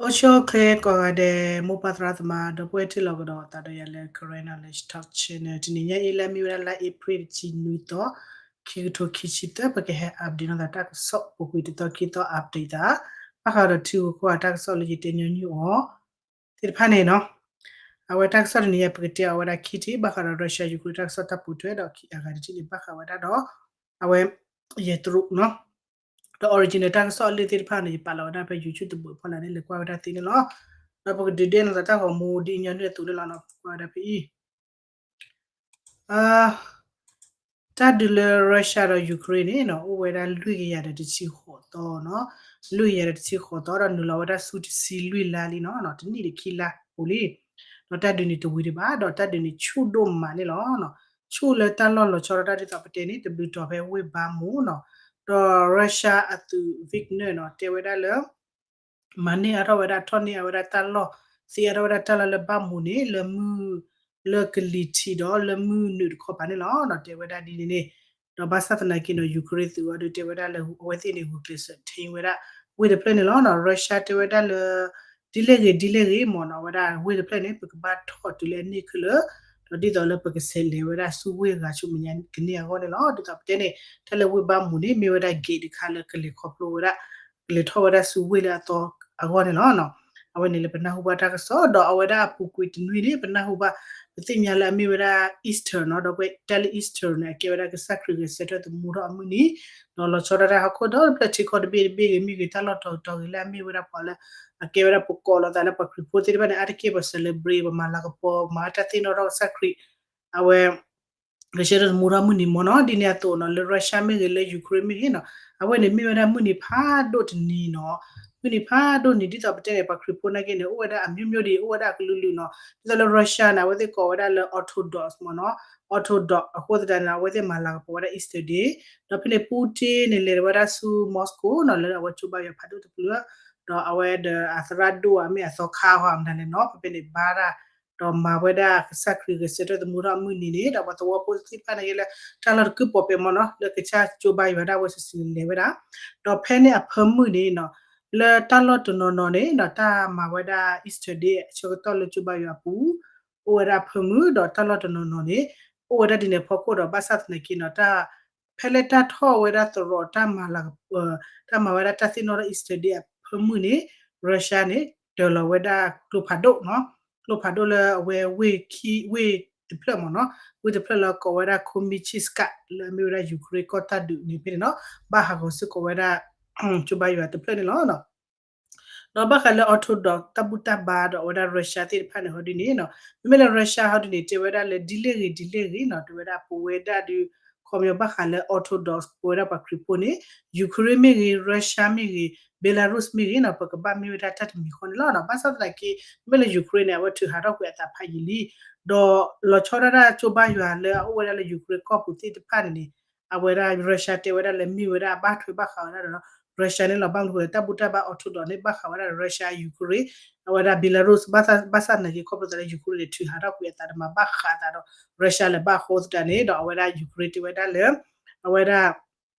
အိၣ်ဆူၣ်အိၣ်ချ့ကိးဂၤဒဲး မိၢ်ပၢ်သရၣ်သမါ ဒီပုၢ်ဝဲၢ်ထံၣ်လိာ်ကဒီးသးဒီးယၤလၢ Karen Knowledge Talk Channel တနံၤညါအံၤလၢအမ့ၢ်ဝဲဒၣ်လါအ့ဖြ့ၣ်တဆံနွံသီ ခံကထိခံဆံသၢ ပကဟဲ update နီၢ်သးတၢ်ကစီၣ် ပူၤကွံာ်တသီခံသီ update သး ဘၣ်ဃးဒီးထံဂုၤကီၢ်ဂၤတၢ်ကစီၣ်လၢယတဲညီနုၢ်အီၤ သ့ၣ်တဖၣ်န့ၣ်နီၤ အဝဲတၢ်ကစီၣ်တနံၤညါ ပကတဲအီၤဝဲဒၣ်ခံထံၣ် ဘၣ်ဃးဒီး Russia Ukraine တၢ်ကစီၣ်တၢ်ပိာ်ထွဲဒီး ခံအဂၤတထံၣ်န့ၣ် ဘၣ်ဃးဝဲဒၣ်ဒီး အဝဲ ယဲတရူးနီၤ ဒီး original တၢ်ကစီၣ်အလံာ်သ့ၣ်တဖၣ်န့ၣ် ယပာ်လီၤဝဲဒၣ်ဖဲ YouTube တဘိးဖီလာ်န့ၣ် လဲၤကွၢ်ဝဲဒၣ်သ့န့ၣ်လီၤ. ဒီးပကဒုးဒဲနီၢ်သးတၢ်ဂီၤမူဒ်ညီနုၢ်အသိးန့ၣ်လီၤနီၤ ပကွၢ်ဝဲဒၣ်ဖဲအံၤ တၢ်ဒုးလၢ Russia ဒီး Ukraine န့ၣ်နီၤ အိၣ်ဝဲဒၣ်လွံၢ်ကယၤဒီးတဆံဃိးသီနီၤ, လွံၢ်ကယၤဒီးတဆံဃိးသီ ဒီးနုာ်လီၤဝဲဒၣ်ဆူတဆံလွံၢ်လါလံနီၤ, တနံၣ်ဒီးခံလါပူၤလံ. ဒီးတၢ်ဒုးန့ၣ်တဝံၤဒံးဘၣ် ဒီးတၢ်ဒုးန့ၣ်ဆူၣ်ဒိၣ်မးန့ၣ်လီၤ. ဆူၣ်လၢတၢ်လီၢ်လီၤဆီဒၣ်တၢ်ဒ်သိးပတဲန့ၣ် တဘျုးတီၤဖဲဝ့ၢ်ဘါမူနီၤ, ဒီး Russia အသုး Wagner နီၤ တဲဝဲဒၣ်လၢ မၤန့ၢ်အါထီၣ်ဝဲဒၣ် ထီၣ်န့ၢ်အါဝဲဒၣ်တၢ်လီၢ် သ့အါထီၣ်ဝဲဒၣ်တၢ်လီၢ်လၢဘၣ်မူန့ၣ် လၢမုၢ် လၢကလံၤထံးဒီးလၢမုၢ်နုာ်တခီပၤန့ၣ်လီၤ. တဲဝဲဒၣ်ဒ်န့ၣ်န့ၣ် ဒီးဘၣ်ဆၣ်သနာ်က့နီၤ Ukraine သုးအီၤဒုးတဲဝဲဒၣ်လၢအဝဲသ့ၣ်န့ၣ် ဂုာ်ကျဲးစၢးထီၣ်ဝဲဒၣ် ဝ့ၢ်တဖျၢၣ်န့ၣ်လီၤ. Russia တဲဝဲဒၣ်လၢ ဒ်လဲၣ်ဂ့ၤဒ်လဲၣ်ဂ့ၤမ့ၢ်နီၤ အဝဲဒၣ်ဝ့ၢ်တဖျၢၣ်န့ၣ် ပကဘၣ်ထီၣ်တုၤလၢအန့ၢ်ခဲလၢာ်, ဒီးဒ်သိးလၢပကဆဲးလဲၤဝဲဒၣ်ဆူဝ့ၢ်အဂၤဆူမဲာ်ညါကန့ၢ်အဂီၢ်န့ၣ်လီၤ. ဒ်သိးပတဲန့ၣ် တၢ်လၢဝ့ၢ်ဘါမူန့ၣ် မ့ၢ်ဝဲဒၣ် gate တခါလၢကလဲၤခီဖျိဝဲဒၣ် ကလဲၤထီၣ်ဝဲဒၣ်ဆူဝ့ၢ်လၢအသီအဂီၢ်န့ၣ်လီၤ. အဝဲန့ၣ်လၢပနၢ်ဟူဘၣ်တၢ်ကစီၣ် ဒီးအဝဲဒၣ်အပူၤကွံာ်တနွံန့ၣ် ပနၢ်ဟူဘၣ် ပသ့ၣ်ညါလၢအမ့ၢ်ဝဲဒၣ် Easter နီၤ, ဒီးပဝဲတၢ်လၢ Easter န့ၣ် အကဲဝဲဒၣ်ကစၢ်ခရံာ်ဂဲၤဆၢထၢၣ်သမူထီၣ်အမုၢ်နံၤ, ဒီးလီၤဆီဒၣ်တၢ်ဟီၣ်ခိၣ်ဒီဖျၢၣ်ထံကီၢ်တဘ့ၣ်တဘ့ၣ်ဂ့ၤ မ့ၢ်ဂ့ၤ တၢ်လီၢ်တတီၤတတီၤဂ့ၤလၢအမ့ၢ်ဝဲဒၣ်ပှၤလၢ အကဲဝဲဒၣ်ပကိးလိာ်သးလၢပှၤခရံာ်ဖိသ့ၣ်တဖၣ်န့ၣ် အါတက့ၢ်ပှၤ celebrate ပမၤလၤကပီၤမၤတၢ်သ့ၣ်နီၣ်ထီၣ်ကစၢ်ခရံာ် အဝဲ ဂဲၤဆၢထၢၣ်သမူထီၣ်မုၢ်နံၤမ့ၢ်နီၤ, ဒ်န့ၣ်အသိးနီၤ လၢ Russia မ့ၢ်ဂ့ၤ လၢ Ukraine မ့ၢ်ဂ့ၤနီၤ, အဝဲန့ၣ်မ့ၢ်ဝဲဒၣ်မုၢ်နံၤဖးဒိၣ်တနံၤနီၤ, မုၢ်နံၤဖးဒိၣ်နံၤ ဒ်သိးပတဲန့ၣ် ပှၤခရံာ်ဖိနာ်က့န့ၣ် အိၣ်ဝဲဒၣ်အမျိုးမျိုးဒံး အိၣ်ဝဲဒၣ်အကလုာ်လုာ်နီၤ, ဒ်သိးလၢ Russia န့ၣ် အဝဲသ့ၣ်ကိးဝဲဒၣ်လၢ Orthodox မ့ၢ်နီၤ, Orthodox အဃိသတးန့ၣ် အဝဲသ့ၣ်မၤလၤကပီၤဝဲဒၣ် Easter Day, ဒီးဖဲန့ၣ် Putin န့ၣ် လဲၤဝဲဒၣ်ဆူ Moscow နီၤ လၢအဝဲကၠိဘါယွၤဖးဒိၣ်တဖျၢၣ်, ဒီးအဝဲဒီးအသရၣ်ဒိၣ်အမ့ၢ်အသီခါဃီမတၤလဲၣ်နီၤ, ဖဲဖဲန့ၣ်ဘါတၢ် ဒီးမၤဝဲဒၣ်ကစၢ်ခရံာ်ဂဲၤဆၢထၢၣ်သမူထီၣ်အမုၢ်နံၤန့ၣ် ဒီးပှၤသဝီဖိသ့ၣ်တဖၣ်န့ၣ် လၢတၢ်လီၢ်တကုၢ်ပီၤပဲာ်မ့ၢ်နီၤ လၢကစၢ်ကၠိဘါယွၤဒၣ်ဝဲစံးစံးလဲၤဝဲဒၣ်, ဒီးဖဲန့ၣ်အဖၢမုၢ်န့ၣ်နီၤ, လၢတၢ်လီၢ်တနီၤနီၤန့ၣ်နီၤ တၢ်မၤဝဲဒၣ် Easter Day အဆၢကတီၢ်လၢကၠိဘါယွၤအပူၤ အိၣ်ဝဲဒၣ်အဖၢမုၢ် ဒီးတၢ်လီၢ်တနီၤနီၤန့ၣ် အိၣ်ဝဲဒၣ်ဒ်န့ၣ်အဖီခိၣ်ဒီး ဘၣ်ဆၣ်သနာ်က့နီၤ တၢ် ဖဲလၢတၢ်ထီၣ်ဝဲဒၣ်သရိာ် တၢ်မၤလၤကပီၤ တၢ်မၤဝဲဒၣ်တၢ်သ့ၣ်နီၣ်ထီၣ် Easter Day အဖၢမုၢ်န့ၣ် Russia န့ၣ် တၢၤလီၤဝဲဒၣ်ကျိဖးဒိၣ်နီၤ, ကျိဖးဒိၣ်လၢအဝဲဝ့ၢ်ခံ ဝ့ၢ်တဖျၢၣ်မ့ၢ်နီၤ, ဝ့ၢ်တဖျၢၣ်လၢကိးဝဲဒၣ် Komichiska လၢအမ့ၢ်ဝဲဒၣ် Ukraine ကီၢ်တၢ်ဒုးန့ၣ်ဖဲန့ၣ်နီၤ, ဘၣ်ဟးဂီၤစ့ၢ်ကီးဝဲဒၣ် ကၠိဘါယွၤတဖျၢၣ်န့ၣ်လီၤ. ဒီးဘၣ်ဃးလၢ Orthodox တၢ်ဘူၣ်တၢ်ဘါဒီးအဝဲဒၣ် Russia သ့ၣ်တဖၣ်န့ၣ် ဟီဒ်န့ၣ်နီၤ, မ့မ့ၢ်လၢ Russia ဟီဒ်န့ၣ် တဲဝဲဒၣ်လၢဒ်လဲၣ်ဂ့ၤဒ်လဲၣ်ဂ့ၤနီၤ, တဲဝဲဒၣ်ပဝဲဒၣ်ဒုး ခီပညီဘၣ်ဃးလၢ Orthodox ပဝဲဒၣ်ပှၤခရံာ်ဖိန့ၣ် Ukraine မ့ၢ်ဂ့ၤ Russia မ့ၢ်ဂ့ၤ Belarus မ့ၢ်ဂ့ၤနီၤ, ပကဘၣ်မ့ၢ်ဝဲဒၣ်တၢ်တမံၤဃီန့ၣ်လီၤ. ဘၣ်ဆၣ်သနာ်က့ မ့မ့ၢ်လၢ Ukraine န့ၣ် အဝဲထုးဟးထီၣ်ကွံာ်အသးဖးယံာ်လံ, ဒီးလီၤဆီဒၣ်တၢ်ကၠိဘါယွၤလၢအအိၣ်ဝဲဒၣ်လၢ Ukraine ကီၢ်ပူၤသ့ၣ်တဖၣ်န့ၣ်န့ၣ် အဝဲဒၣ် Russia တဲဝဲဒၣ်လၢမ့ၢ်ဝဲဒၣ်အဘၣ်ထွဲဘၣ်ဃးဝဲဒၣ်ဒီး Russia န့ၣ်လီၤ. ဘၣ်မနုၤဃိလဲၣ် တၢ်ဘူၣ်တၢ်ဘါ Orthodox န့ၣ် ဘၣ်ဃးဝဲဒၣ်ဒီး Russia Ukraine အဝဲဒၣ် Belarus ဘၣ်ဆၣ်သနာ်က့ ခီဖျိသးလၢ Ukraine န့ၣ် ထုးဟးထီၣ်ကွံာ်အသးဒီးမၤဘၣ်ဃးအသးဒီး Russia လၢၤဘၣ်အဃိသတးန့ၣ် ဒီးအဝဲဒၣ် Ukraine တဲဝဲဒၣ်လၢ အဝဲဒၣ်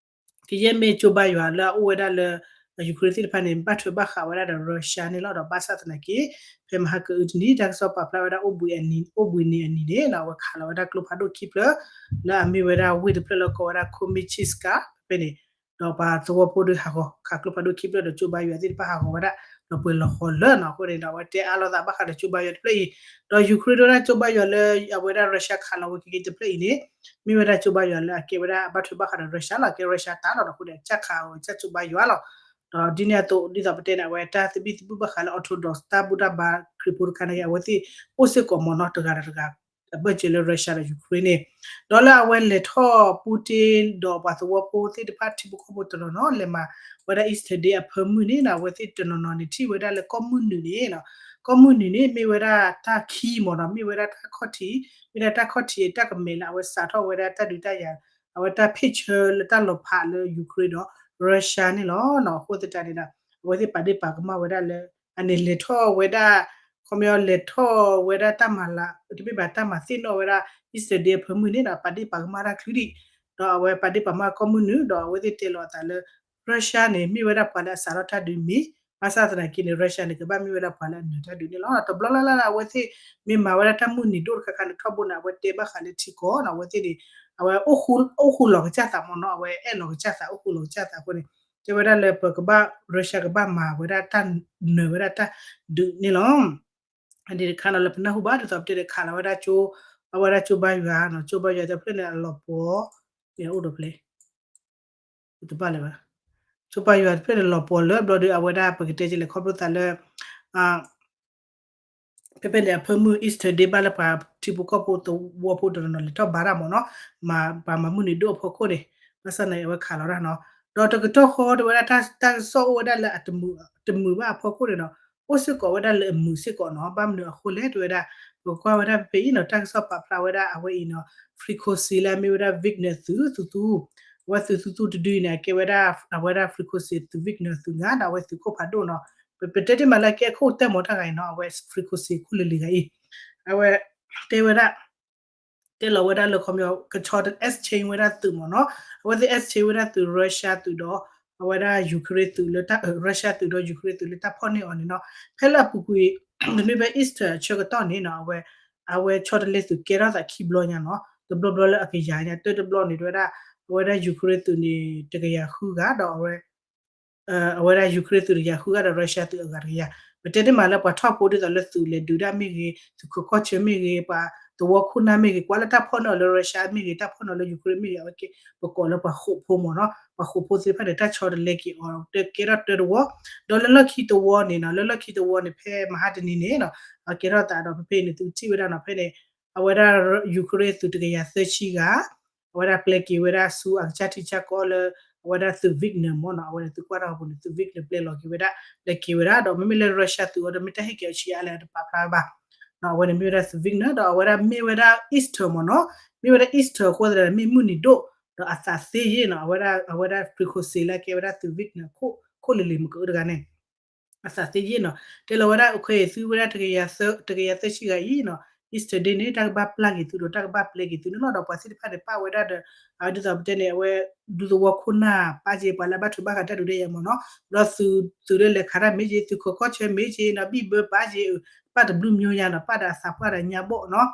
ကယဲၢ်မ့ၢ်ကၠိဘါယွၤလၢအအိၣ်ဝဲဒၣ်လၢ Ukraine သ့ၣ်တဖၣ်န့ၣ် ဘၣ်ထွဲဘၣ်ဃးဝဲဒၣ်ဒီး Russia န့ၣ်လီၤ. ဒီးဘၣ်ဆၣ်သနာ်က့ ဖဲမဟါကအုတနံၤ တၢ်ကစီၣ်ပာ်ဖျါဝဲဒၣ် အိၣ်ဘှံးအနံၤ အိၣ်ဘှံးနံၤအနံၤန့ၣ် အဝဲခးလီၤဝဲဒၣ်ကျိဖးဒိၣ်ခံဖျၢၣ် လၢအမ့ၢ်ဝဲဒၣ်ဝ့ၢ်တဖျၢၣ်လၢကိးဝဲဒၣ် Komichiska ဖဲန့ၣ် ဒီးပှၤသဝီဖိဒီးဟးဂီၤခးကျိဖးဒိၣ်ခံဖျၢၣ်ဒီးကၠိဘါယွၤသ့ၣ်တဖၣ်ဟးဂီၤဝဲဒၣ် ဒီးပှဲၤလီၤဃီၤလၢာ်နီၤ. အဃိန့ၣ်ဒီး အဝဲတဲအါလိာ်သးဘၣ်ဃးဒီးကၠိဘါယွၤတဖျၢၣ်အံၤ ဒီး Ukraine ဒိၣ်ဒၣ်ကၠိဘါယွၤလၢအဝဲဒၣ် Russia ခးလီၤဝဲက့ၤက့ၤတဖျၢၣ်အံၤန့ၣ် မ့ၢ်ဝဲဒၣ်ကၠိဘါယွၤလၢအကဲဝဲဒၣ်အဘၣ်ထွဲဘၣ်ဃးဒီး Russia လီၤ. ကဲ Russia တၢ်လီၤဒီး အဃိန့ၣ် ကၢ်ခးအီၤကၢ်ကၠိဘါယွၤလီၤ. ဒီးဒ်န့ၣ်အသိး ဒ်သိးပတဲန့ၣ် အဝဲတၢ်သဘံၣ်သဘုၣ်ဘၣ်ဃးလၢ Orthodox တၢ်ဘူၣ်တၢ်ဘါခရံာ်ဖိတခါန့ၣ် အဝဲသ့ၣ်အိၣ်စ့ၢ်ကီးမ့ၢ်နီၤ တဂၤဒီးတဂၤ အဘၢၣ်စၢၤလၢ Russia ဒီး Ukraine န့ၣ် ဒီးလၢအဝဲလဲၤထီၣ် Putin ဒီးပှၤသဝီဖိသ့ၣ်တဖၣ်ထံဖိကီၢ်ဖိတနီၤနီၤ လဲၤမၤဝဲဒၣ် Easter Day အဖၢမုၢ်န့ၣ်နီၤ အဝဲသ့ၣ်တနီၤနီၤန့ၣ် ထံၣ်ဝဲဒၣ်လၢကီၢ်မုၢ်နုာ်န့ၣ်နီၤ ကီၢ်မုၢ်နုာ်န့ၣ် မ့ၢ်ဝဲဒၣ်တၢ်ခံမ့ၢ်နီၤ မ့ၢ်ဝဲဒၣ်တၢ်ခီၣ်ထံး မ့ၢ်ဒၣ်တၢ်ခီၣ်ထံးတၢ်ကမဲာ်လၢအဝဲစးထီၣ်ဝဲဒၣ်တၢ်ဒုးတၢ်ယၤ အဝဲတၢ် picture လၢတၢ်လီၤဖးလၢ Ukraine ဒီး Russia န့ၣ်လီၤ. အဃိသတးန့ၣ်ဒီး အဝဲသ့ၣ်ပာ်ဒ့ၣ်ပာ်ကမၣ်ဝဲဒၣ်လၢ အန့ၣ်လဲၤထီၣ်ဝဲဒၣ် ခီပညီလဲၤထီၣ်ဝဲဒၣ်တၢ်မၤလၤ တမ့ၢ်ဘၣ်တၢ်မၤသ့ၣ်နီၣ်ဝဲဒၣ် Easter Day အဖၢမုၢ်န့ၣ်ဒီး ပာ်ဒ့ၣ်ပာ်ကမၣ်တၢ်ချုးဒံး ဒီးအဝဲပာ်ဒ့ၣ်ပာ်ကမၣ်ကီၢ်မုၢ်နုာ် ဒီးအဝဲသ့ၣ်တဲလီၤအသးလၢ Russia န့ၣ် မ့ၢ်ဝဲဒၣ်ပှၤလၢအစးထီၣ်တၢ်ဒုးမ့ၢ် ဘၣ်ဆၣ်သနာ်က့န့ၣ် Russia န့ၣ် ကဘၣ်မ့ၢ်ဝဲဒၣ်ပှၤလၢအနၢၤတၢ်ဒုးန့ၣ်လီၤ. တဘျီလၢ်လၢ်လၢ် အဝဲသ့ၣ်မ့ၢ်မၤဝဲဒၣ်တၢ်မုၢ်နံၤဒိၣ်တခါခါန့ၣ် ထီဘိန့ၣ် အဝဲတဲဘၣ်ဃးလၢထံကီၢ်နီၤ အဝဲသ့ၣ်န့ၣ် အဝဲ အိၣ်ဃူလီၤကစၢ်သးမ့ၢ်နီၤ အဝဲအဲၣ်လီၤကစၢ်သး အိၣ်ဃူလီၤကစၢ်သးအဃိန့ၣ် တဲဝဲဒၣ်လၢပကဘၣ် Russia ကဘၣ်မၤဝဲဒၣ်တၢ်နၢၤဝဲဒၣ်တၢ်ဒုးန့ၣ်လီၤ. အဒံးတခါနီၤ လၢပနၢ်ဟူဘၣ် ဒ်သိးပတဲန့ၣ် ခးလီၤဝဲဒၣ်ကၠိ အဝဲဒၣ်ကၠိဘါယွၤနီၤ ကၠိဘါယွၤတဖျၢၣ်န့ၣ် အလီၤပှီၤ န့ၣ်အိၣ်ဒီးဖျဲၣ် တဘၣ်လၢၤဘၣ် ကၠိဘါယွၤတဖျၢၣ်န့ၣ် လီၤပှီၤလၢဘျီဒီး အဝဲဒၣ်ပကတဲကလဲၣ် ခီဖျိသးလၢ ဖဲဖဲန့ၣ် အဖၢမုၢ် Easter Day ဘၣ်လၢပှၤထံဖိကီၢ်ဖိသဝီဖိတနီၤနီၤ လဲၤထီၣ်ဘါတၢ်မ့ၢ်နီၤ မၤပှၤမၤမုၢ်နံၤဒိၣ်အဖီခိၣ်န့ၣ် ဘၣ်ဆၣ်န့ၣ် အဝဲခးလီၤတၢ်နီၤ ဒီးတကတီၢ်ဃီတဲဝဲဒၣ် တၢ်ကစီၣ်အိၣ်ဝဲဒၣ်လၢအတမုာ်ဘၣ်အဖီခိၣ်န့ၣ်နီၤ အိၣ်စ့ၢ်ကီးဝဲဒၣ်လၢအမုာ်စ့ၢ်ကီးနီၤ ဘၣ်မနုၤအဃိလဲၣ်တဲဝဲဒၣ် ပကွၢ်ဝဲဒၣ်ဖဲဖဲအံၤနီၤ တၢ်ကစီၣ်ပာ်ဖျါဝဲဒၣ်အဝဲအံၤနီၤ frequency လၢအမ့ၢ်ဝဲဒၣ် Wagner သုး သုးသူ အဝဲသုးသူသူတဒုအံၤန့ၣ် အကဲဝဲဒၣ် အဝဲဒၣ် frequency သုး Wagner သုးဂၤဒီး အဝဲသုးခိၣ်ဖးဒိၣ်နီၤ ပတဲတ့ၢ်မးလၢအကဲအခိၣ်တၢ်မ့ၢ်တၢ်ဂၤအံၤနီၤ အဝဲ frequency ခိၣ်လံၤလံၤဂၤအံၤ အဝဲ တဲဝဲဒၣ် တဲလီၤဝဲဒၣ်လၢခီပညီ ကဆီ exchange ဝဲဒၣ်သုးမ့ၢ်နီၤ အဝဲသ့ၣ် exchange ဝဲဒၣ်သုး Russia သုးဒီး အဝဲဒၣ် Ukraine သုးလၢ Russia သုးဒီး Ukraine သုးလၢတၢ်ဖီၣ်န့ၢ်အီၤန့ၣ်နီၤ ဖဲလၢအပူၤကွံာ် တနွံဖဲ Easter အဆၢကတီၢ်န့ၣ်နီၤ အဝဲ အဝဲဆီတလဲသုးကဲထီၣ်သးခံဘျီညါနီၤ တဘျီဘျီလၢအကယၤညါ တၢ်တဘျီန့ၣ် တဲဝဲဒၣ် အဝဲဒၣ် Ukraine သုးန့ၣ် တကယၤဃုဂၤဒီးအဝဲ အဝဲဒၣ် Ukraine သုးတကယၤဃုဂၤဒီး Russia သုးအဂၤတကယၤ ပတဲတ့ၢ်မးလၢပှၤထီၣ်ဖိဒ်သိးလၢသုးလဲၤဒုးတၢ်မ့ၢ်ဂ့ၤ သုးခိးကီၢ်ဆၢမ့ၢ်ဂ့ၤ ပှၤသဝီခိၣ်နၢ်မ့ၢ်ဂ့ၤ ကွၢ်လၢတၢ်ဖီၣ်န့ၢ်အီၤလၢ Russia မ့ၢ်ဂ့ၤ တၢ်ဖီၣ်န့ၢ်အီၤလၢ Ukraine မ့ၢ်ဂ့ၤ အဝဲကဲ ပကိးလၢပှၤဃိးဖိမ့ၢ်နီၤ ပှၤဃိးဖိသ့ၣ်တဖၣ်န့ၣ် တၢ်ဆီတလဲက့ၤအီၤ တကဲထီၣ်တၢတဝီ ဒီးလၢလီၢ်ခံတဝီန့ၣ်နီၤ လၢလီၢ်ခံတဝီန့ၣ် ဖဲမဟါတနံၤန့ၣ်နီၤ အကဲထီၣ်သးဒီး ဖဲဖဲန့ၣ် သုထံၣ်ဝဲဒၣ်နီၤ ဖဲန့ၣ် အဝဲဒၣ် Ukraine သုးတကယၤသၢဆံဂၤ အဝဲဒၣ်ပျဲက့ၤဝဲဒၣ်ဆူအကစၢ်ထံဆၢကီၢ်လၢ အဝဲဒၣ်သုး Wagner မ့ၢ်နီၤ အဝဲန့ၣ်သုကွၢ်တၢ်အပူၤန့ၣ် သုး Wagner ပျဲလီၤက့ၤဝဲဒၣ် လဲၤက့ၤဝဲဒၣ်ဒီး မ့မ့ၢ်လၢ Russia သုးအီၤဒီး မ့ၢ်တၢ်ဟဲက့ၤအီၤဆံးအါလဲၣ်တပာ်ဖျါဝဲဘၣ် အဝဲန့ၣ်မ့ၢ်ဝဲဒၣ်သုး Wagner ဒီးအဝဲဒၣ်မ့ၢ်ဝဲဒၣ် Easter မ့ၢ်နီၤ မ့ၢ်ဝဲဒၣ် Easter အဃိသတးဒီး မ့ၢ်မုၢ်နံၤဒိၣ် ဒီးအသးသ့ယ့ၢ်နီၤ အဝဲဒၣ် အဝဲဒၣ် frequency လၢကဲဝဲဒၣ်သုး Wagner ခိၣ်လံၤလံၤမ့ၢ်ကအုတဂၤန့ၣ် အသးသ့ယ့ၢ်နီၤ တဲလီၤဝဲဒၣ် okay သုဝဲဒၣ် တကယၤသၢဆံဂၤအံၤနီၤ Easter Day န့ၣ် တၢ်ကဘၣ်ပျၢ်က့ၤသုဒီး တၢ်ကဘၣ်ပျဲက့ၤသုန့ၣ်လီၤ ဒီးပှၤသ့ၣ်တဖၣ်န့ၣ် ပာ်ဝဲဒၣ်ဒီး အဝဲဒ်သိးပတဲန့ၣ် အဝဲ ဒူသဝီခိၣ်နၢ်ပာ်က့ၤ ပှၤလၢအဘၣ်ထုးဘၣ်ဃးတၢ်ဒုးတၢ်ယၤမ့ၢ်နီၤ ဒီးသုး သုးလၢလဲၤခးတၢ်မ့ၢ်က့ၤ သုးခိးကီၢ်ဆၢမ့ၢ်က့ၤနီၤ ဘံၣ်ဘၢပာ်က့ၤ ပာ်တဘျုးမျိုးညါနီၤ ပာ်ဒီးအသးပှၢ်ဒီးညါဘီၣ်နီၤ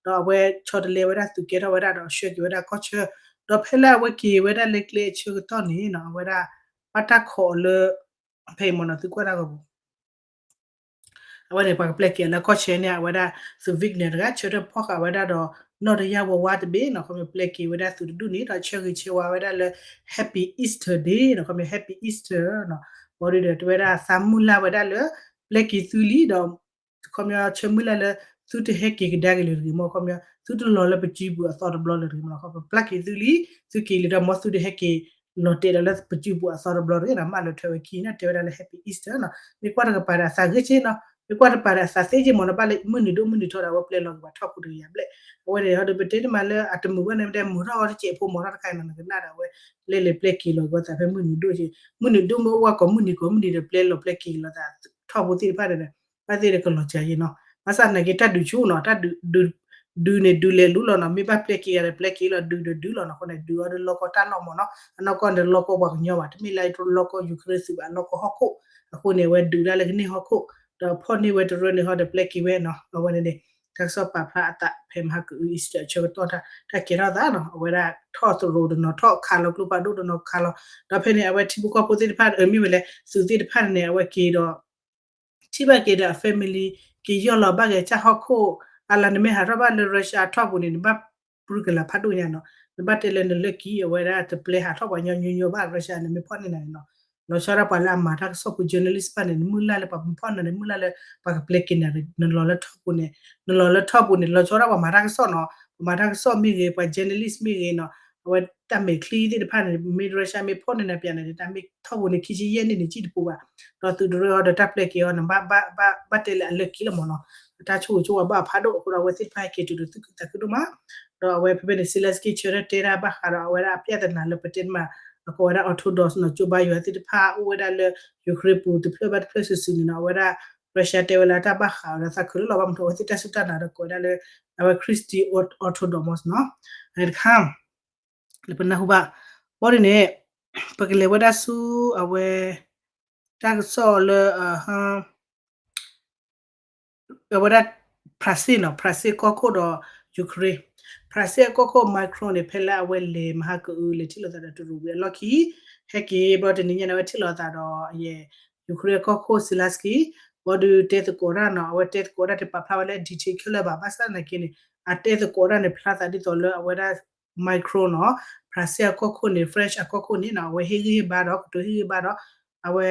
ဒီးအဝဲဆီတလဲဝဲဒၣ်သုးကဲထီၣ်ဝဲဒၣ်ဒီးဆှၢက့ၤဝဲဒၣ်ကီၢ်ဆၢ ဒီးဖဲလၢအဝဲက့ၤဝဲဒၣ်လၢကျဲအဆၢကတီၢ်န့ၣ်နီၤ အဝဲဒၣ် ဘၣ်တၢ်ခိးအီၤလၢ ဖဲအံၤမ့ၢ်နီၤ သုကွၢ်တၢ်ဂီၤပူၤ အဝဲန့ၣ် ပှၤကပျဲက့ၤအီၤလၢကီၢ်ဆၢန့ၣ် အဝဲဒၣ်သုး Wagner တဂၤ ဆၢထၢၣ်ဖီၣ်ဃာ်ဝဲဒၣ်ဒီး နီၣ်တယၢ်ဝါဝါတဘ့ၣ်နီၤ ခီပညီပျဲက့ၤဝဲဒၣ်သုးတဒူၣ်န့ၣ် ဒီးဆၢဂ့ၤဆၢဝါဝဲဒၣ်လၢ Happy Easter Day နီၤ ခီပညီ Happy Easter နီၤ ဘီဒုဒီးတဲဝဲဒၣ်သးမုၢ်လၢ်ဝဲဒၣ်လၢ ပျဲက့ၤသုလံဒီး ခီပညီဆၢမုၢ်လၢ်လၢ သုတဟဲက့ၤကဒါက့ၤလၢၤတဂ့ၤမ့ၢ် ခီပညီ သုတလီၤလၢပစုပူၤအသီတဘျီလၢၤတဂ့ၤမ့ၢ်နီၤ ခီပညီ ပျဲက့ၤသုလံ သုက့ၤလံဒီး မ်သုတဟဲက့ၤလီၤတဲာ်ဒီးလၢပစုပူၤအသီတဘျီတဂ့ၤနီၤ မၢလီၤထွဲဝဲခံနီၤ တဲဝဲဒၣ်လၢ Happy Easter နီၤ မ့ၢ်ကွၢ်တကပၤဒီးအသးဂ့ၤက့နီၤ မ့ၢ်ကွၢ်တကပၤဒီးအသးသ့က့မ့ၢ်နီၤ ဘၣ်လၢမုၢ်နံၤဒိၣ်မုၢ်နံၤထီဒီး အဝဲပျဲလီၤက့ၤပှၤထီၣ်ဖိတဂ့ၤယၤဘျဲၣ် အဝဲန့ၣ်ဟီဒီးပတဲန့ၣ်မးလၢအတမုာ်ဘၣ်န့ၣ် မ့ၢ်တဲမုာ်ထီၣ်အီၤတစဲးဖိမ့ၢ်ထီၣ်တခါအံၤနီၤ နကနၣ်ဒီးအဝဲ လဲၤလဲၤပျဲက့ၤလီၤက့ၤအသးဖဲမုၢ်နံၤဒိၣ်က့ မုၢ်နံၤဒိၣ်မ့ၢ်အိၣ်ဝဲကိးမုၢ်နံၤကိးမုၢ်နံၤဒီး ပျဲလီၤပျဲက့ၤလီၤသး ထီၣ်ဖိသ့ၣ်တဖၣ်န့ၣ် ဘၣ်သ့ၣ်ဒီးကလီၤစှၤယ့ၣ်နီၤ ဘၣ်ဆၣ်သနာ်က့တၢ်ဒုးဆူၣ်နီၤ တၢ်ဒုး ဒုးန့ၣ်ဒုးလဲၤလူလီၤနီၤ မ့ၢ်ဘၣ်ပျဲက့ၤဂၤဒီးပျဲက့ၤလီၤ ဒုးဒီးဒုးလီၤနီၤ အဃိန့ၣ် ဒုးအီၤဒီးလီၢ်ကီၢ်တၢ်လီၢ်မ့ၢ်နီၤ အနီၢ်ကီၢ်န့ၣ်လီၢ်ကီၢ်ပှၤကညီဘၣ် တမ့ၢ်လၢလီၢ်ကီၢ် Ukraine သုးဘၣ် လီၢ်ကီၢ်ဟီၣ်ခိၣ် အဃိန့ၣ် အဝဲဒုးဒၣ်လၢကန့ၢ်ဟီၣ်ခိၣ် ဒီးဖီၣ်န့ၢ်ဝဲတရၢန့ၣ်ဟီဒီးပျဲက့ၤဝဲနီၤ အဝဲန့ၣ်န့ၣ် တၢ်ကစီၣ်ပာ်ဖျါအသးဖဲမဟါကအု Easter အဆၢကတီၢ်တၢ် တၢ်ကဲထီၣ်သးနီၤ အဝဲဒၣ်ထီၣ်သရိာ်တနီၤထီၣ်ခးလီၤကျိဖးဒိၣ်တနီၤခးလီၤ ဒီးဖဲန့ၣ် အဝဲထံဖိကီၢ်ဖိသ့ၣ်တဖၣ် မ့ၢ်ဝဲလဲၣ် သုးသ့ၣ်တဖၣ်န့ၣ် အဝဲက့ၤဒီး ထံၣ်ဘၣ်က့ၤဒီးအ family က့ၤယီၢ်လီၤဘၣ်က့ၤတၢ်ဟီၣ်ခိၣ် အလၤနမ့ၢ်ဟးထီၣ်ဘၣ်လၢ Russia အထီၣ်ပူၤန့ၣ် နဘၣ်ပြူကလာ်ဖးဒိၣ်ညါနီၤ နဘၣ်တဲလၢနလၢၢ်ကံ အဝဲဒၣ်တပျဲဟးထီၣ်ပှၤညီညီညီဘၣ် Russia န့ၣ်မ့ၢ်ဖီၣ်န့ၢ်နၤန့ၣ်နီၤ လီၤဆီဒၣ်ပှၤလၢအမၤတၢ်ကစီၣ်ဖိ journalist တဖၣ်န့ၣ် နမုၢ်လၢ်လၢပှၤမ့ၢ်ဖီၣ်နၤန့ၣ် မုၢ်လၢ်လၢပှၤကပျဲက့ၤနၤ နလီၤလၢထီၣ်ပူၤန့ၣ် နလီၤလၢထီၣ်ပူၤန့ၣ် လီၤဆီဒၣ်ပှၤမၤတၢ်ကစီၣ်နီၤ ပှၤမၤတၢ်ကစီၣ်မ့ၢ်ဂ့ၤ ပှၤ journalist မ့ၢ်ဂ့ၤနီၤ အဝဲတၢ်မဲာ်ချံသ့ၣ်တဖၣ်န့ၣ် မ့ၢ် Russia မ့ၢ်ဖီၣ်န့ၢ်နၤပျးန့ၣ် တၢ်မ့ၢ်ထီၣ်ပူၤန့ၣ် ခံဆံယဲၢ်နံၣ်န့ၣ် ကံၣ်တပူၤဘၣ် ဒီးသုးတရၢအီၤဒီးတၢ်ပျဲက့ၤအီၤန့ၣ် ဘၣ် ဘၣ် ဘၣ်တဲလၢအလၢၢ်ကံလီၤမ့ၢ်နီၤ တၢ်ဆိၣ်ဂ့ၤဆိၣ်ဝါဘၣ်အဖးဒိၣ်အဃိဒီး အဝဲသ့ၣ်တဖၣ်ဟဲက့ၤတုၤဒီးသူၣ်ခုသးခုဒိၣ်မး ဒီးအဝဲဖဲဖဲန့ၣ် Zelensky ဆၢထၢၣ်တဲတၢ်ဘၣ်ဃးဒီး အဝဲဒၣ်အပြဿနာလၢပတဲမး အကိးဝဲဒၣ် Orthodox နီၤ ကၠိဘါယွၤသ့ၣ်တဖၣ် အိၣ်ဝဲဒၣ်လၢ Ukraine ပူၤတဖျၢၣ်ဘၣ်တဖျၢၣ်စုာ်စုာ်န့ၣ်နီၤ အဝဲဒၣ် Russia တဲဝဲလၢတၢ်ဘၣ်ဃးဒီးသးခုလၢလီၤဘၣ်မ့ၢ်ထီၣ် အဝဲသ့ၣ်တၢ်စူၢ်တၢ်နာ်ဒီးကိးဝဲဒၣ်လၢ အဝဲ Christian Orthodox မ့ၢ်နီၤ တခါ လၢပနၢ်ဟူဘၣ် ဘီဒ်န့ၣ် ပကလဲၤဝဲဒၣ်ဆူအဝဲ တၢ်ကစီၣ်လၢ အဝဲဒၣ် ဖရၣ်စ့ၣ်နီၤ, ဖရၣ်စ့ၣ်ကီၢ်ခိၣ်ဒီး Ukraine, ဖရၣ်စ့ၣ်အကီၢ်ခိၣ် Macron န့ၣ် ဖဲလၢအဝဲလဲၤမဟါကအုး လဲၤထံၣ်လိာ်သးဒီးတရူးဝံၤအလီၢ်ခံ, ဟဲက့ၤဘျီတနံၤညါန့ၣ် အဝဲထံၣ်လိာ်သးဒီး Ukraine အကီၢ်ခိၣ် Zelensky, ဘျီဒုးတဲသကိးတၢ်နီၤ, အဝဲတဲသကိးတၢ် တပာ်ဖျါဝဲလၢ detail ခဲလၢာ်ဘၣ်, ဘၣ်ဆၣ်သနာ်က့န့ၣ် အတဲသကိးတၢ်န့ၣ် ဖျါသးဒ်သိးလၢအဝဲဒၣ် Macron နီၤ, ဖရၣ်စ့ၣ်အကီၢ်ခိၣ်န့ၣ် French အကီၢ်ခိၣ်န့ၣ်နီၤ, အဝဲဟ့ၣ်ဂံၢ်ဟ့ၣ်ဘါဒီး ကတိၤဟ့ၣ်ဂံၢ်ဟ့ၣ်ဘါဒီး အဝဲ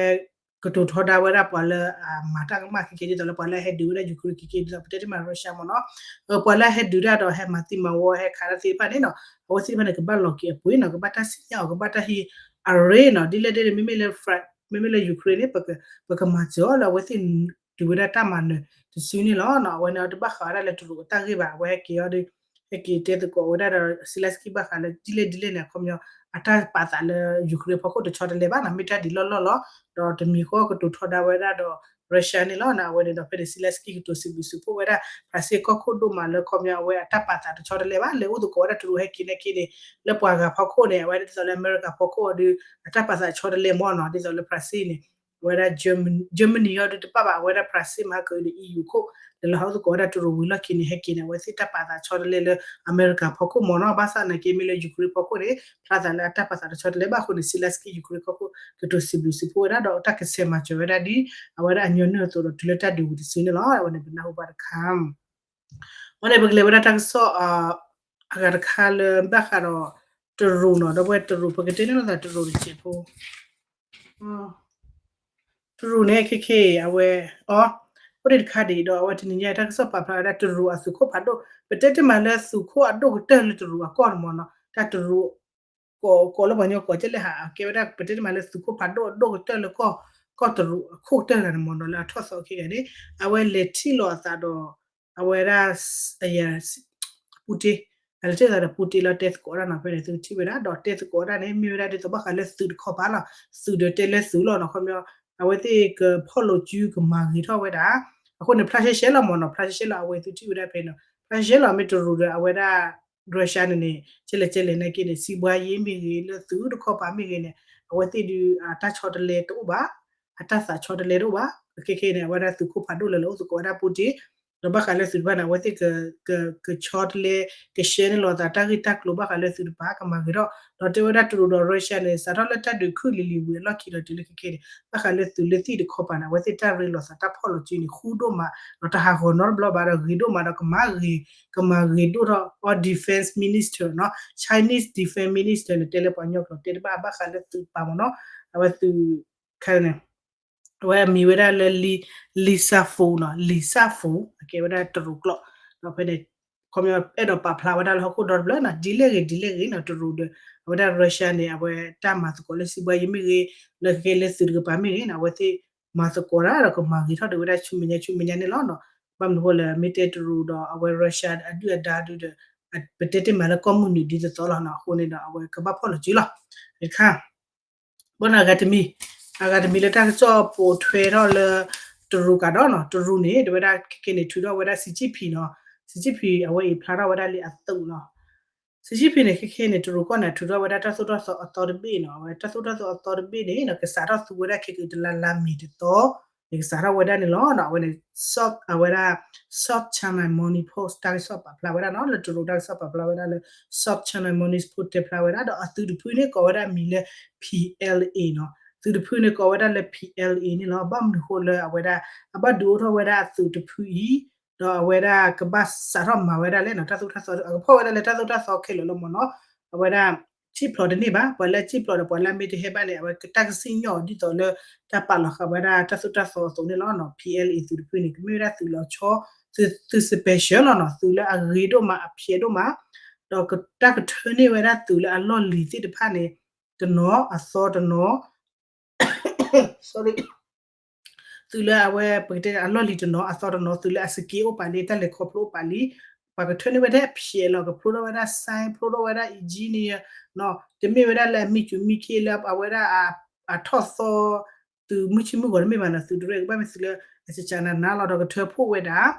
ကတိၤထီဒါဝဲဒၣ်ပှၤလၢအမၤတၢ်ကမၣ်ခဲကဲ ဒ်သိးလၢပှၤလၢအဟဲဒုးဝဲဒၣ် Ukraine ခဲကဲ ဒ်သိးပတဲတ့ၢ်မး Russia မ့ၢ်နီၤ, ပှၤလၢအဟဲဒုးတၢ်ဒီးဟဲမၤသံမၤဝီ ဟဲခးတၢ်သ့ၣ်တဖၣ်န့ၣ်နီၤ, အဝဲသ့ၣ်တဖၣ်န့ၣ် ကဘၣ်လီၤက့ၤအပှ့ၤနီၤ, ကဘၣ်တၢ်စံၣ်ညီၣ်အီၤ ကဘၣ်တၢ်ဟ့ၣ်အရ့နီၤ, ဒ်လဲၣ်ဒ်လဲၣ် မ့မ့ၢ်လၢ Fran- မ့မ့ၢ်လၢ Ukraine န့ၣ် ပကမၤစၢၤအီၤလၢအဝဲသ့ၣ်ဒုးဝဲဒၣ်တၢ်မၤနၢၤတစုန့ၣ်လီၤ. အဝဲန့ၣ်အီၤတဘၣ်ဃးဝဲဒၣ်လၢတရူးအတၢ်ဂ့ၢ်ဘၣ်, အဝဲဟဲက့ၤအီၤဒီး ဟဲက့ၤတဲသကိးဝဲဒၣ်ဒီး Zelensky ဘၣ်ဃးလၢဒ်လဲၣ်ဒ်လဲၣ်န့ၣ် အခီပညီ အတၢ်ပာ်သးလၢ Ukraine ဖီခိၣ်တဆီတလဲဘၣ်နီၤ, မ့ၢ်တၢ်ဒ်လီၢ်လီၢ်လီၤ. ဒီးတမံၤဃီကတိၤထီဒါဝဲဒၣ်ဒီး Russia န့ၣ်လီၤ. အဝဲန့ၣ်ဒီးဖဲန့ၣ် Zelensky ကတိၤစံးဘျုးစံးဖှိၣ်ဝဲဒၣ် ဖရၣ်စ့ၣ်ကီၢ်ခိၣ်ဒိၣ်မးလၢအခီပညီ အဝဲအတၢ်ပာ်သးတဆီတလဲဘၣ်, လဲၤအိၣ်သကိးဝဲဒၣ်တရူးဟဲက့ၤနာ်က့န့ၣ် လၢပှၤဂၤဖီခိၣ်န့ၣ် အဝဲဒ်သိးလၢအမဲရကၤဖီခိၣ်အီၤဒီး အတၢ်ပာ်သးဆီတလဲမ့ၢ်နီၤ, ဒ်သိးလၢဖရၣ်စ့ၣ်န့ၣ် အဝဲဒၣ် Germany အီၤဒီးတပာ်ဘၣ်, အဝဲဒၣ်ဖရၣ်စ့ၣ်မၤကဒီး EU ခိၣ် လဲၤလီၤဟးအိၣ်သကိးဝဲဒၣ်တရူးဝံၤလီၢ်ခံန့ၣ် ဟဲက့ၤန့ၣ် အဝဲသ့ၣ်တၢ်ပာ်သးဆီတလဲလၢအမဲရကၤဖီခိၣ်မ့ၢ်နီၤ, ဘၣ်ဆၣ်သနာ်က့မ့ၢ်လၢ Ukraine ဖီခိၣ်န့ၣ် ဖျါသးလၢအတၢ်ပာ်သးတဆီတလဲဘၣ်အဃိန့ၣ် Zelensky Ukraine ဖီခိၣ် ကတိၤစံးဘျုးစံးဖှိၣ်ဝဲဒၣ် ဒီးတၢ်ကဆဲးမၤစၢၤဝဲဒၣ်ဒ် အဝဲဒၣ်အညီနုၢ်အသိးဒီးတုၤလၢတၢ်ဒုးဝံၤတစုန့ၣ်လီၤ. အဝဲန့ၣ်ပနၢ်ဟူဘၣ်တခါ အဃိန့ၣ် ပကလဲၤဝဲဒၣ်တၢ်ကစီၣ် အဂၤတခါလၢဘၣ်ဃးဒီး တရူးနီၤ, ဒီပုၢ်ဝဲၢ်တရူး ပကတဲန့ၢ်လိာ်သးတရူးတစဲးဖိ, တရူးန့ၣ် ခဲခဲအံၤ အဝဲ အိၣ်ဒံးတခါဒံးဒီး အဝဲတနံၤညါတၢ်ကစီၣ်ပာ်ဖျါဝဲဒၣ်တရူးအသုးခိၣ်ဖးဒိၣ်, ပတဲတ့ၢ်မးလၢသုးခိၣ်အဒိၣ်ကတၢၢ်လၢတရူးအကီၢ်န့ၣ်မ့ၢ်နီၤ, တၢ်တရူး ကိးလၢပှၤကညီကိးကဲလဲၣ်ဟး အကဲဝဲဒၣ် ပတဲတ့ၢ်မးလၢသုးခိၣ်ဖးဒိၣ်အဒိၣ်ကတၢၢ်လၢကီၢ် ကီၢ်တရူးအခိၣ်ကတၢၢ်တဂၤန့ၣ်မ့ၢ်နီၤ, လၢအထီၣ်သီခဲကနံၣ်န့ၣ် အဝဲလဲၤထံၣ်လိာ်အသးဒီး အဝဲဒၣ် ပူတ့, အလဲၤထံၣ်လိာ်သးဒီးပူတ့လီၤ တဲသကိးတၢ်နီၤ, ဖဲန့ၣ်သုကထံၣ်ဝဲဒၣ် ဒီးတဲသကိးတၢ်န့ၣ် မ့ၢ်ဝဲဒၣ်ဒ်သိးဘၣ်ဃးလၢသုးတခီပၤလီၤ, သုးဒီးတဲလၢသုးလီၤနီၤ, ခီပညီ အဝဲသ့ၣ်ကဖီၣ်လိာ်စုကမၤဂ့ၤထီၣ်ဝဲဒၣ်, အဃိန့ၣ် ဖျါရှဲရှဲလီၤမ့ၢ်နီၤ, ဖျါရှဲရှဲလီၤ အဝဲသုထံၣ်ဝဲဒၣ်ဖဲန့ၣ်, ဖျါရှဲရှဲလီၤ မ့ၢ်တရူးဒီးအဝဲဒၣ် Russia န့ၣ်န့ၣ် ကဲလဲၣ်ကဲလဲၣ်နာ်က့န့ၣ် စံးဘှါယ့မ့ၢ်ဂ့ၤ လၢသုးတခီပၤမ့ၢ်ဂ့ၤန့ၣ် အဝဲသ့ၣ်ဒုး အတၢ်ဆီတလဲတအိၣ်ဘၣ်, အတၢ်သးဆီတလဲတအိၣ်ဘၣ်, ခဲခဲန့ၣ် အဝဲဒၣ်သုးခိၣ်ဖးဒိၣ်လၢလၢအိၣ်သကိးဝဲဒၣ်ပူတ့ ဒီးဘၣ်ဃးလၢသုးတဖၣ်န့ၣ် အဝဲသ့ၣ် ကဆီတလဲ ကရှဲန့ၢ်လိာ်သးတၢ်ဂ့ၢ်တၢ်ကျိၤဘၣ်ဃးလၢသုးတဖၣ် ကမၤဂ့ၤထီၣ်, ဒီးတဲဝဲဒၣ်တရူးဒီး Russia န့ၣ် စးထီၣ်လၢတၢ်ဒုးခုၣ်လံၤလံၤဝံၤအလီၢ်ခံဒီးတုၤလၢခဲခဲန့ၣ် ဘၣ်ဃးလၢသုးလၢသံၣ်တခီပၤန့ၣ် အဝဲသ့ၣ်တၢ်ရ့လိာ်သးတၢ်ဖီၣ်လိာ်စုန့ၣ် ဃူဒိၣ်မး, ဒီးတဟးဂီၤနီတဘျီဘၣ်ဒီးဂ့ၤဒိၣ်မးဒီးကမၤဂ့ၤ, ကမၤဂ့ၤဒိၣ်ထီၣ်အီၤ defense minister နီၤ, Chinese defense minister န့ၣ် တဲလၢပှၤကညီကျိာ်တဲတဘၣ်ဘၣ်ဃးလၢသုးတပၤမ့ၢ်နီၤ, အဝဲသုးခဲန့ၣ် အဝဲအမံၤဝဲဒၣ်လၢ Li Safo နီၤ, Li Safo အကဲဝဲဒၣ်တရူးကျိာ်, ဒီးဖဲန့ၣ် ခီပညီအဲၣ်ဒိးပာ်ဖျါဝဲဒၣ်လၢဟီၣ်ခိၣ်ဒီတဖျၢၣ်နီၤ, ဒ်လဲၣ်ဂ့ၤ ဒ်လဲၣ်ဂ့ၤနီၤ တရူးဒီး အဝဲဒၣ် Russia န့ၣ် အဝဲတၢ်မၤသကိးလၢစံးဘှါယံၤမ့ၢ်ဂ့ၤ, လၢကကဲလၢသုးတကပၤမ့ၢ်ဂ့ၤနီၤ အဝဲသ့ၣ်မၤသကိးတၢ်ဒီးကမၤဂ့ၤထီၣ်ဒံးဝဲဒၣ်ဆူမဲာ်ညါဆူမဲာ်ညါန့ၣ်လီၤ. ဘၣ်မနုၤဃိလၢမ့ၢ်တဲတရူးဒီးအဝဲ Russia အဒုၣ်အဒါဒုဒီး ပတဲတ့ၢ်မးလၢကီၢ်မုၢ်နုာ်ဒ်သိးသိးလီၤနီၤ, အဃိန့ၣ်ဒီးအဝဲကဘၣ်ဖီၣ်လိာ်စုလီၤ. တခါ ဘၣ်နီၤ အဂၤတမံၤ, အဂၤတမံၤလၢတၢ်ကစီၣ်ပိာ်ထွဲထီၣ်လၢ တရူးကဒီးနီၤ, တရူးန့ၣ် တဲဝဲဒၣ်ခဲခဲန့ၣ် ထုးထီၣ်ဝဲဒၣ် Xi Jinping နီၤ, Xi Jinping အဝဲအံၤဖျါထီၣ်ဝဲဒၣ်လံအသုးနီၤ, Xi Jinping န့ၣ် ခဲခဲန့ၣ် တရူးကီၢ်န့ၣ် ထုးထီၣ်ဝဲဒၣ်တၢ်သိၣ်တၢ်သီအသီတဘ့ၣ်နီၤ, အဝဲတၢ်သိၣ်တၢ်သီအသီတဘ့ၣ်န့ၣ်နီၤ ကစးထီၣ်သူဝဲဒၣ်ခဲကတလါလါမ့ၤတသီ န့ၣ်ကစးထီၣ်ဝဲဒၣ်န့ၣ်လီၤ. အဝဲန့ၣ် အဝဲဒၣ် South China Morning Post တၢ်ကစီၣ်ပာ်ဖျါဝဲဒၣ်နီၤ, လၢတရူးတၢ်ကစီၣ်ပာ်ဖျါဝဲဒၣ်လၢ South China Morning Post တဲဖျါဝဲဒၣ် ဒီးအသုးတဖုန့ၣ်ကိးဝဲဒၣ်မံၤလၢ P L A နီၤ, သုးတဖုန့ၣ်ကိးဝဲဒၣ်လၢ P L A န့ၣ်လီၤ. ဘၣ်မနုၤဃိလၢအဝဲဒၣ် အဘၣ်ဒုးအိၣ်ထီၣ်ဝဲဒၣ်အသုးတဖုအံၤ ဒီးအဝဲဒၣ်ကဘၣ်စးထီၣ်မၤဝဲဒၣ်လဲၣ်နီၤ, တၢ်သိၣ်တၢ်သီ အကဖီၣ်ဝဲဒၣ်လၢတၢ်သိၣ်တၢ်သီခဲလၢာ်လီၤမ့ၢ်နီၤ, အဝဲဒၣ် စံၣ်ဖျိးတန့ၢ်ဘၣ်, ပှၤလၢအစံၣ်ဖျိးဒီးပှၤလၢအမ့ၢ်တဟဲဘၣ်န့ၣ် အဝဲကတၢ်ကစံၣ်ညီၣ်အီၤဒ်သိးလၢ တၢ်ပာ်လီၤဃာ်ဝဲဒၣ်တၢ်သိၣ်တၢ်သီအသိးန့ၣ်လီၤ. P L A သုးတဖုန့ၣ် ကမ့ၢ်ဝဲဒၣ်သုးလီၤဆီ သုး သုး special လီၤနီၤ, သုးလၢအဂ့ၤဒိၣ်မး အဖျဲးဒိၣ်မး, ဒီးတၢ်ကထၢန့ၢ်ဝဲဒၣ်သုးလၢအလီၢ်လံၤသ့ၣ်တဖၣ်န့ၣ် တနီၤအသီတနီၤ သုးလၢအဝဲ ပကတဲအလီၢ်လံၤတနီၤ အသီတနီၤ သုးလၢအ skill အိၣ်ပာ်လံ တၢ်လဲၤခီဖျိအိၣ်ပာ်လံ, ပှၤကထၢန့ၢ်ဝဲဒၣ်ဖျဲးလီၤ ကဖျိထီၣ်ဝဲဒၣ် science ဖျိထီၣ်ဝဲဒၣ် engineer နီၤ, တမ့ၢ်ဝဲဒၣ်လၢအမံစူၤမံခ့လၢအဝဲဒၣ် အထီၣ်သီ သုးမုၢ်ဆ့ၣ်မုၢ်ဂီၤတမ့ၢ်ဘၣ်နီၤ, သုးတရ့ၣ်ကဘၣ်မ့ၢ်သုးလၢ အစကနနါလီၤ ဒီးကထၢဖှိၣ်ဝဲဒၣ်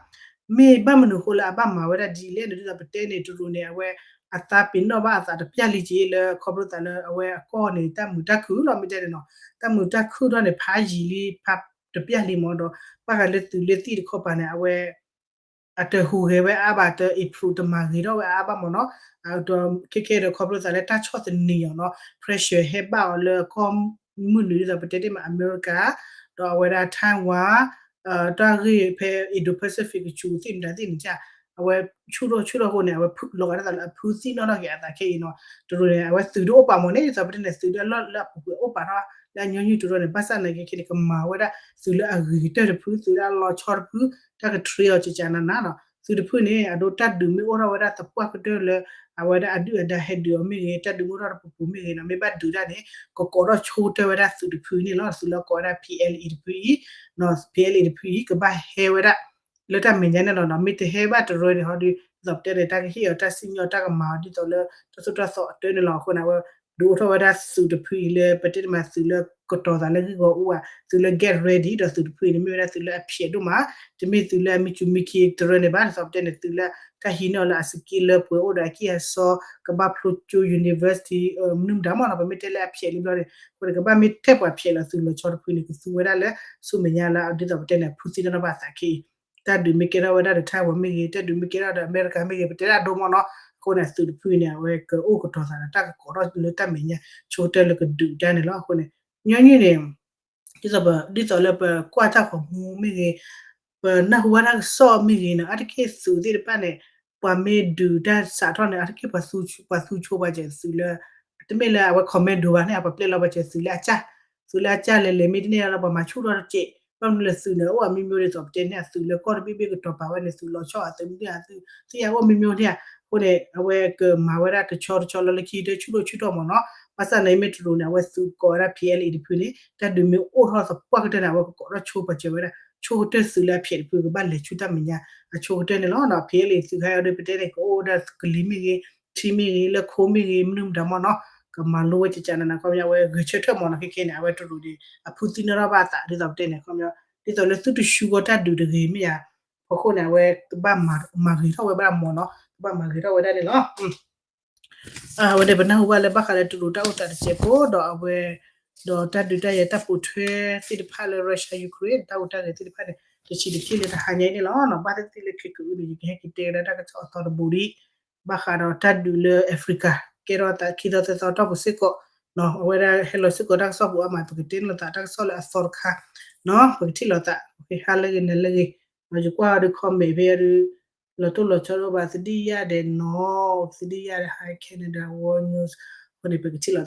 မ့ၢ်ဘၣ်မနုၤဃိလၢအဘၣ်မၤဝဲဒၣ်ဒ်လဲၣ်န့ၣ် ဒ်သိးပတဲန့ၣ် တရူးန့ၣ် အဝဲ အသးပ့ၤနီၣ်ဘၣ်အသးတပျၢ်လံက့လၢ ခီဖျိသးလၢအဝဲအကီၢ်န့ၣ် တၢ်မုာ်တၢ်ခုၣ်လီၤ မ့ၢ်တဲန့ၣ်နီၤ, တၢ်မုာ်တၢ်ခုၣ်ထီၣ်န့ၣ် ဖးယံာ်လံ ဖးတပျၢ်လံမ့ၢ်ဒီး ဘၣ်ဃးလၢသုးလၢသံၣ်တခီပၤန့ၣ် အဝဲ အတဟူးဂဲၤဝဲအါဘၣ် တ improve တမၤဂ့ၤထီၣ်ဝဲအါဘၣ်မ့ၢ်နီၤ, ဒီးခဲခဲဒီးခီဖျိသးလၢတၢ်ဆီၣ်သနံးအီၤနီၤ pressure ဟဲဘၣ်အီၤလၢကီၢ်မုၢ်နုာ်ဒ်သိးပတဲတ့ၢ်မး အမဲရကၤ ဒီးအဝဲဒၣ် Taiwan တၢ်ဂ့ၢ်ဖဲ Indo-Pacific ကဆူးသ့ၣ်မတၤသ့ၣ်န့ၣ် အဝဲဆူၣ်ထီၣ်ဆူၣ်ထီၣ်အဃိန့ၣ် အဝဲလီၤဂာ်ဒ်သိးလၢအဖုသံၣ်နီၣ်ထီၣ်က့ၤအသးခဲအံၤနီၤ, တရူးန့ၣ် အဝဲသုးတအိၣ်ပာ်မ့ၢ်န့ၣ် ဒ်သိးပတဲန့ၣ် သုးဒၣ်လီၢ်လၢအပူၤကွံာ်အိၣ်ပာ်ထီၣ်လၢအညီနုၢ်တရူးန့ၣ် ဘၣ်ဆၣ်နာ်က့ခဲန့ၣ် ကမၤဝဲဒၣ်သုးလၢအဂ့ၤကတၢၢ်တဖု သုးလၢအလီၤဆီတဖု တၢ်က train အီၤကကနနနီၤ, သုးတဖုန့ၣ် အဒိတၢ်ဒုးမ့ၢ်အိၣ်ထီၣ်ဝဲဒၣ်သပှၢ်ကတၢၢ်လၢ အဝဲဒၣ်အဒုၣ်အဒါဟဲဒုးအီၤမ့ၢ်ဂ့ၤ တၢ်ဒုးမ့ၢ်အိၣ်ထီၣ်တပူၤပူၤမ့ၢ်ဂ့ၤနီၤ မ့ၢ်ဘၣ်ဒုးတၢ်န့ၣ် ကကိးထီၣ်ဆိကတၢၢ်ဝဲဒၣ်သုးတဖုန့ၣ်လီၤ, သုးလၢကိးဝဲဒၣ် P L A တဖုအံၤ P L A တဖုအံၤ ကဘၣ်ဟဲဝဲဒၣ် လၢတၢ်မဲာ်ညါန့ၣ်လီၤနီၤ, မ့ၢ်တဟဲဘၣ်တရၢန့ၣ်ဟီဒီး ဒ်သိးပတဲန့ၣ် တၢ်ကဟ့ၣ်အီၤတၢ်စံၣ်ညီၣ် တၢ်ကမၤအီၤဒ်သိးလၢ တၢ်သိၣ်တၢ်သီအတၢန့ၣ်လီၤ. အဃိန့ၣ် အဝဲဒုးအိၣ်ထီၣ်ဝဲဒၣ်သုးတဖုအံၤလၢ ပတဲတ့ၢ်မးသုးလၢကတီၤသးလၢဂ့ၢ်ဂီၢ်အိၣ်ဧါ, သုးလၢ get ready ဒီးသုးတဖုအံၤန့ၣ် မ့ၢ်ဝဲဒၣ်သုးလၢအဖျဲးဒိၣ်မး, တမ့ၢ်သုးလၢအမ့ၢ်စူၤမ့ၢ်ခံတရၢန့ၣ်ဘၣ်, ဒ်သိးပတဲန့ၣ် သုးလၢတၢ်ဟံးန့ၢ်အီၤလၢအ skill လၢပှဲၤအိၣ်ဒီးအကံၢ်အစီ ကဘၣ်ဖျိကၠိ university မနုၤမတၤမ့ၢ်နီၤ, ပမ့ၢ်တဲလၢအဖျဲးလံဘျီန့ၣ် အဃိန့ၣ်ကဘၣ်မ့ၢ်ထဲပှၤဖျဲးလီၤသုးလီၤဆီတဖုန့ၣ် ကသူဝဲဒၣ်လၢဆူမဲာ်ညါလၢ ဒ်သိးပတဲန့ၣ် အဖုသံၣ်နီၣ်ထီၣ်ဘၣ်အသးခဲအံၤ တၢ်ဒုးမ့ၢ်ကဲထီၣ်ဝဲဒၣ်ဒီး Taiwan မ့ၢ်ဂ့ၤ, တၢ်ဒုးမ့ၢ်ကဲထီၣ်ဒီးအမဲရကၤမ့ၢ်ဂ့ၤ, ပတဲဒၣ်ဒိမ့ၢ်နီၤ, အဃိန့ၣ် သုးတဖုန့ၣ် အဝဲကအိၣ်ကတီၤသးဒီးတၢ်ကကိးထီၣ်လၢတၢ်မဲာ်ညါ ဆိကတၢၢ်လၢကဒုးတၢ်န့ၣ်လီၤ. အဃိန့ၣ် ညီနုၢ်န့ၣ် ဒ်သိးပ ဒ်သိးလၢပကွၢ်တၢ်ဂီၤမူမ့ၢ်ဂ့ၤ, ပနၢ်ဟူဘၣ်တၢ်ကစီၣ်မ့ၢ်ဂ့ၤနီၤ, အါတက့ၢ်သုးသ့ၣ်တဖၣ်န့ၣ် ပှၤမ့ၢ်ဒုးတၢ်စးထီၣ်န့ၣ် အါတက့ၢ်ပှၤသူဆိပှၤစၢၤသုးလၢ တမ့ၢ်လၢအဝဲ commando ဘၣ်န့ၣ် ပှၤပျဲလီၤပှၤစၢၤသုးလၢအစၢ်, သုးလၢအစၢ်လဲၤလဲၤမ့ၢ်တန့ၢ်လၢပှၤမၤဆူၣ်ထီၣ်တက့ၢ်, ဘၣ်မနုၤလဲၣ်သုးန့ၣ် အိၣ်အမ့ၢ်မ့ၢ်ဒ်သိးပတဲန့ၣ် အသုးလၢကီၢ်တဘ့ၣ်ဘ့ၣ်ကတီၤပာ်ဝဲန့ၣ် သုးလီၤဆီအသုးမုၢ်ဒၢ်အသုး သ့ၣ်ယၤအိၣ်မ့ၢ်မ့ၢ်န့ၣ်, အဃိန့ၣ် အဝဲကမၤဝဲဒၣ်တဆီတဆီလၢလၢခံတဆူၣ်ထီၣ်ဆူၣ်ထီၣ်မ့ၢ်နီၤ, ဘၣ်ဆၣ်န့ၣ်မ့ၢ်တရူးန့ၣ် အဝဲသုးကိးဝဲဒၣ် P L A တဖုန့ၣ် တၢ်ဒုးမ့ၢ်အိၣ်ထီၣ်သပှၢ်ကတၢၢ်န့ၣ် အဝဲကကိးထီၣ်ဆိပာ်စၢၤဝဲဒၣ် ဆိကတၢၢ်သုးလၢအဖျဲးတဖုကဘၣ်လဲၤဆူတၢ်မဲာ်ညါအဆိကတၢၢ်န့ၣ်လီၤ. P L A သုးခါအံၤဒီးပတဲန့ၣ် ကအိၣ်ဝဲဒၣ်ကလံၤမ့ၢ်ဂ့ၤ, ထံမ့ၢ်ဂ့ၤ, လၢခိမ့ၢ်ဂ့ၤ, မနုၤမတၤမ့ၢ်နီၤ, ကမၤလိဝဲကကနန ခီပညီ အဝဲဂဲၤဆၢထၢၣ်မ့ၢ်နီၤ, ခဲခဲန့ၣ် အဝဲတရူးန့ၣ် အဖုသံနီၣ်ထီၣ်ဘၣ်အသး ဒ်သိးပတဲန့ၣ် ခီပညီ ဒ်သိးလၢသုတဆူဂီၢ်တၢ်ဒုးတဂ့ၤမ့ၢ်ဧါ, အဃိန့ၣ် အဝဲကဘၣ်မၤဂ့ၤထီၣ်ဝဲဘၣ်မ့ၢ်နီၤ, ကဘၣ်မၤဂ့ၤထီၣ်ဝဲဒၣ်န့ၣ်လီၤ. အဝဲန့ၣ် ပနၢ်ဟူဘၣ်လၢဘၣ်ဃးလၢတရူးတၢ်အိၣ်သးတစဲးဖိ ဒီးအဝဲ ဒီးတၢ်ဒုးတၢ်ယၤတၢ်ပိာ်ထွဲသ့ၣ်တဖၣ်လၢ Russia Ukraine တၢ်အိၣ်တၢ်ဂဲၤသ့ၣ်တဖၣ်န့ၣ် တဆံးတက့ၢ်လၢတဟါညါအံၤန့ၣ်လီၤ. ဘၣ်သ့ၣ်သ့ၣ်လၢခဲကအုန့ၣ် ယကဟဲက့ၤတဲဝဲဒၣ်တၢ်ကစီၣ်အသီတဘိဒံး ဘၣ်ဃးဒီးတၢ်ဒုးလၢ Africa ကဲထီၣ်သးခံသီသၢသီတီၢ်ပူၤစ့ၢ်ကီး, အဝဲဒၣ်ဟဲလီၤစ့ၢ်ကီးတၢ်ကစီၣ်ပူၤအါမး ပကတဲန့ၢ်လိာ်သးတၢ်ကစီၣ်လၢအသီတခါ, ပကထံၣ်လိာ်သး ဟါလၢဂ့ၤ နၤလၢဂ့ၤ, ယကွၢ်အီၤဒီး comment ဖဲအံၤဒီး လီၤတိၢ်လီၤဆီဒိၣ်ဘၣ် သဒံယါဒဲးနီၤ, သဒံယါဒဲး Hi Canada World News အဃိန့ၣ် ပကထံၣ်လိာ်